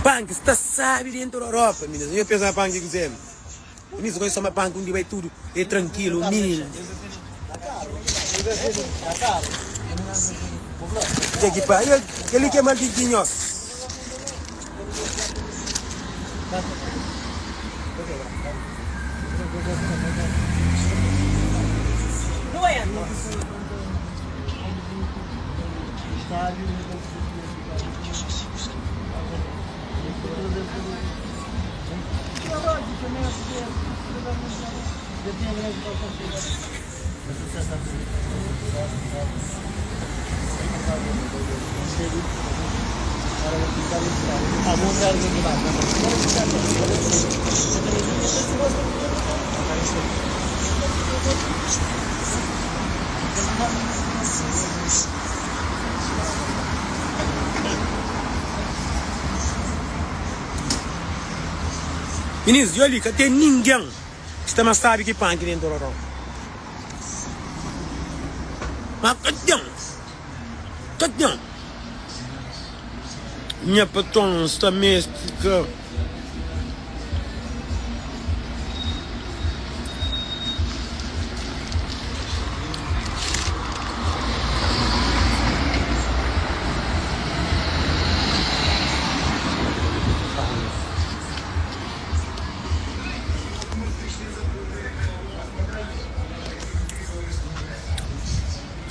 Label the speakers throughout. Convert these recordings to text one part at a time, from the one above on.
Speaker 1: Panki sta sabi dentu Europa, minis. Nho pensa ma panki kuzê? Minis gosta ma panki undi bai tudu é trankilu, humildi. Dja ki pa kel-li ki é mal di nhos. Minis, dja li ka ten ningen ki sta mas sabi ki panki dentu Ororon. Ma ka ten, ka ten. Nha patron sta meste ka.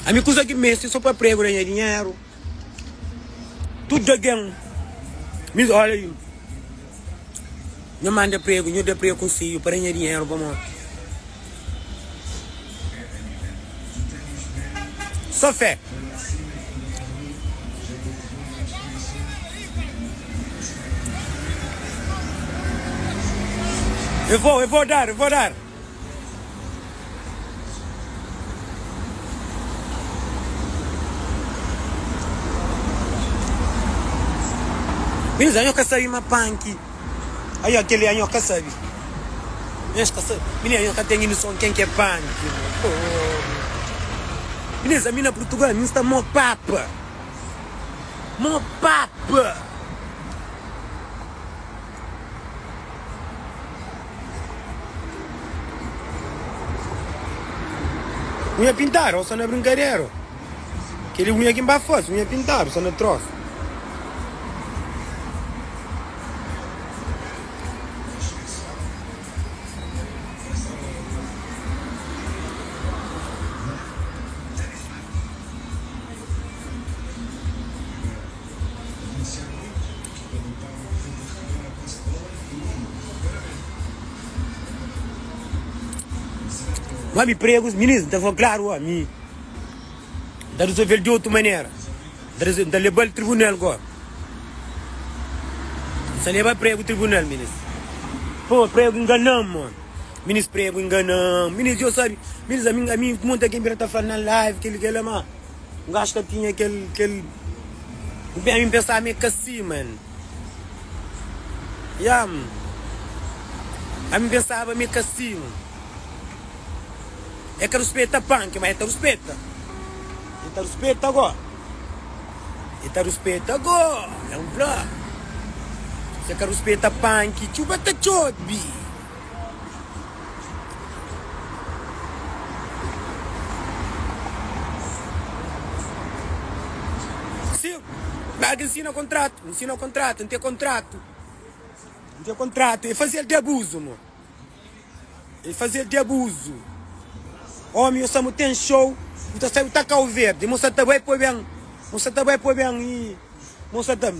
Speaker 1: Ami kuza ki meste so pa pregu da nha dinheru. Tudu algen mi olha li nhu manda pregu nhu da pregu konsedju pa da nha dinheru pamodi so fé. Eu vou, eu vou dar, eu vou dar. Minis, anho ka sabe ma panki. Aí aquele anho ka sabe. Anho ka sabe. Minis, anho ka tem noção quem que é panki. Oh. Minis, a mim na Portugal, mim está mó papa. Mó papa. Unha pintadu ou sta na brinkadera? Kel-li unha ki N ba faze, unha pintadu sta na trósa. Ma mi pregus, minis, N ta fla klaru, ami N ta rezolve-l di otu manera. N ta leba-l tribunal gó. N sta leba pregu tribunal, minis. Pô, pregu ingana-m, mano. Minis, pregu ingana-m. Minis, djo sabe, minis, ami, ami, monti algen bira ta fla na live, kel-li, kel-la, ma. Un gajo ka tinha kel kel Ami n'pensa ma é ka si man Ya Ami n'pensaba ma é ka si man É ka ruspeta panki ma é ta ruspeta É ta ruspeta go É ta ruspeta go É un fla Se ka ruspeta panki txuba ta txobi. Sim, mas que ensina contrato, ensina contrato, não tem contrato, não tem contrato, é fazer de abuso, mano. É fazer de abuso. Homem, eu samo tem show, eu tá tá cau verde, moça tá bem põe bem, moça tá bem põe bem e moça tá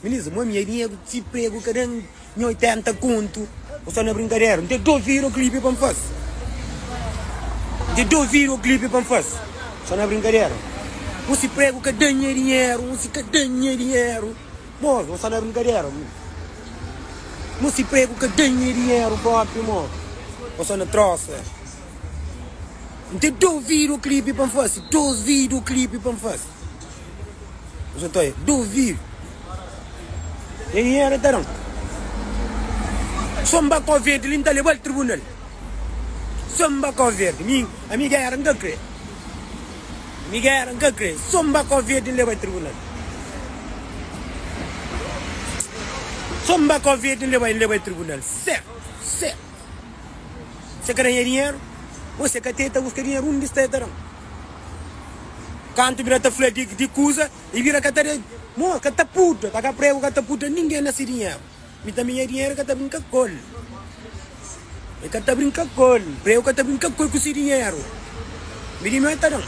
Speaker 1: Minis, mo mi é dinheru ti pregu ka den nha 80 kontu Bo sta na brinkadera N ten 2 videoclipe pa N fase N ten 2 videoclipe pa N fase Sta na brinkadera Mo si pregu ka den nha dinheru Mo si ka den nha dinheru Mo, bo sta na brinkadera Mo si pregu ka den nha dinheru propi mo Bo sta na trosa N ten 2 videoclipe pa N fase 2 videoclipe pa N fase. Nsa ta duvidu Nha dinheru ta dan So N ba Kau Verdi li N ta leba-l tribunal So N ba Kau Verdi Mi ami géra N ka kre Mi géra N ka kre So N ba Kau Verdi N leba-l tribunal. So N ba Kau Verdi N leba N leba el tribunal sertu sertu. Se ka da nha dinheru o se ka tenta buska dinheru undi sta e ta dan. Kantu bira ta fla di di kuza e bira ka ta da mo ka ta puta pa ka pregu ka ta puta ningen na si dinheru. Mi tanbe nha dinheru ka ta brinka kol. E ka ta brinka kol. Pregu ka ta brinka kol ku si dinheru. Mi di meu e ta dan.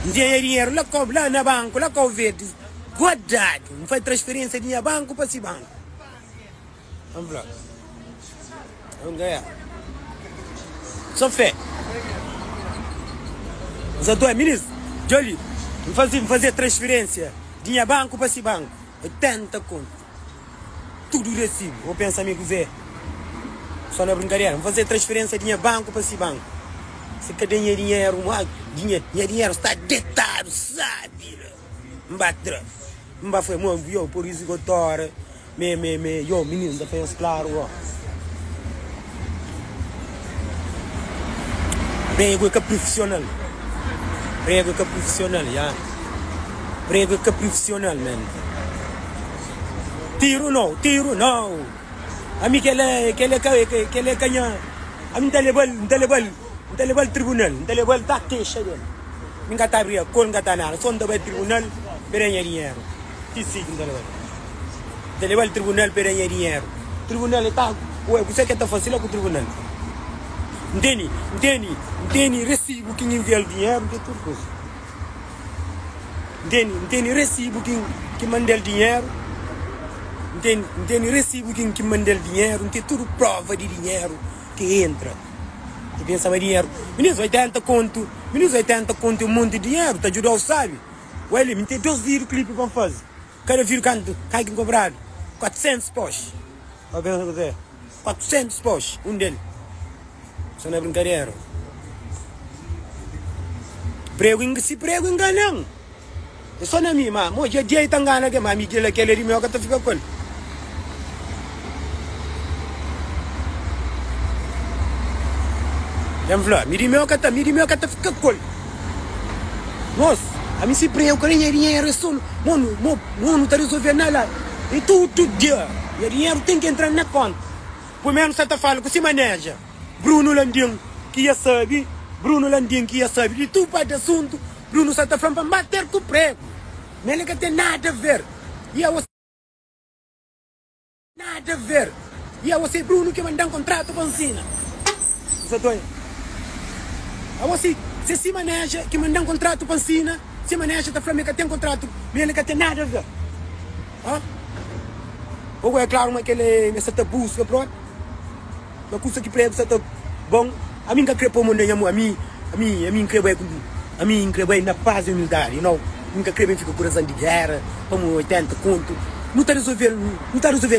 Speaker 1: N tinha nha dinheru la kau la na banku la Kau Verdi guardadu. N fai transferensia di nha banku pa si banku. N fla, N ganha. Só fé. N sa toi, minis, dja li, N faze, N faze transferênsia di nha banku pa si banku, 80 kontu. Tudu resibu. Bo pensa mi kuzê? Só na brinkadera. N faze transferênsia di nha banku pa si banku. Si ka da nha dinheru, ma dinhe, nha dinheru sta detadu, sabi la. N ba tra. N ba fla, mo, yo, por isu ki eu tora. Me me me yo mininu nta fla nhos klaru go Prego é ka profissional Prego é ka profissional ya Prego é ka profissional man Tiro não tiro não Ami kela kela ka kela é ka nha Ami nta lebal nta lebal nta lebal tribunal nta lebal ta kexa del Mi nka ta abri akol nka ta nada so nta bai tribunal pa da nha dinheru. Ti si ki N ta leba-l. N ta leba-l tribunal pa e da nha dinheru. Tribunal e ta Ué, kuzê ki e ta fase la ku tribunal? N tene, N tene, N tene resibu ki N envia-l dinheru, N ten tudu kuza. N tene, N tene resibu ki N ki N manda-l dinheru, N tene, N tene resibu ki N ki N manda-l dinheru, N ten tudu prova di dinheru ki entra. N pensa ma dinheru, minus 80 kontu, minus 80 kontu é un monti di dinheru, ta djuda-u sabi. Ué li, mi ten dos vídiu klipi pa N faze. Kada vídiu kantu kai ki N kobradu? 400 poxi. Pa pensa kuzê? 400 poxi, un del. Sa na brinkadera. Pregu, si pregu ingana-m, é só na mi, ma mo dja dia i ta ngana algen, ma mi kel-la kel-la di meu ka ta fika ku el. Dja N fla, mi di meu ka ta, mi di meu ka ta fika ku el. Mos, ami si preu ka nha dinheru é so mo nu mo mo nu ta resolve na la e tudu dia nha dinheru ten ki entra na konta. Primeru sa ta fala ku si maneja Bruno Landim ki ya sabi Bruno Landim ki ya sabi di tudu pa di asuntu Bruno sa ta fla-m pa N ba ter ku pregu ma el ka ten nada a ver i aos. Nada a ver. E aos é Bruno ki manda-m kontratu pa nsina. N sa doi. Aos si se si maneja ki manda-m kontratu pa nsina, si maneja ta fla ma e ka ten kontratu, ma el ka ten nada a ver. Ha? Ogo é klaru ma kel é sa ta buska propi. Ma kusa ki pregu sa ta bon. Ami N ka kre po mon na nha mon. Ami, ami, ami N kre bai ku, ami N kre bai na paz e humildadi, you know. N ka kre ben fika ku razan di gera, pamo 80 kontu. Nu ta resolve-l, nu ta resolve-l.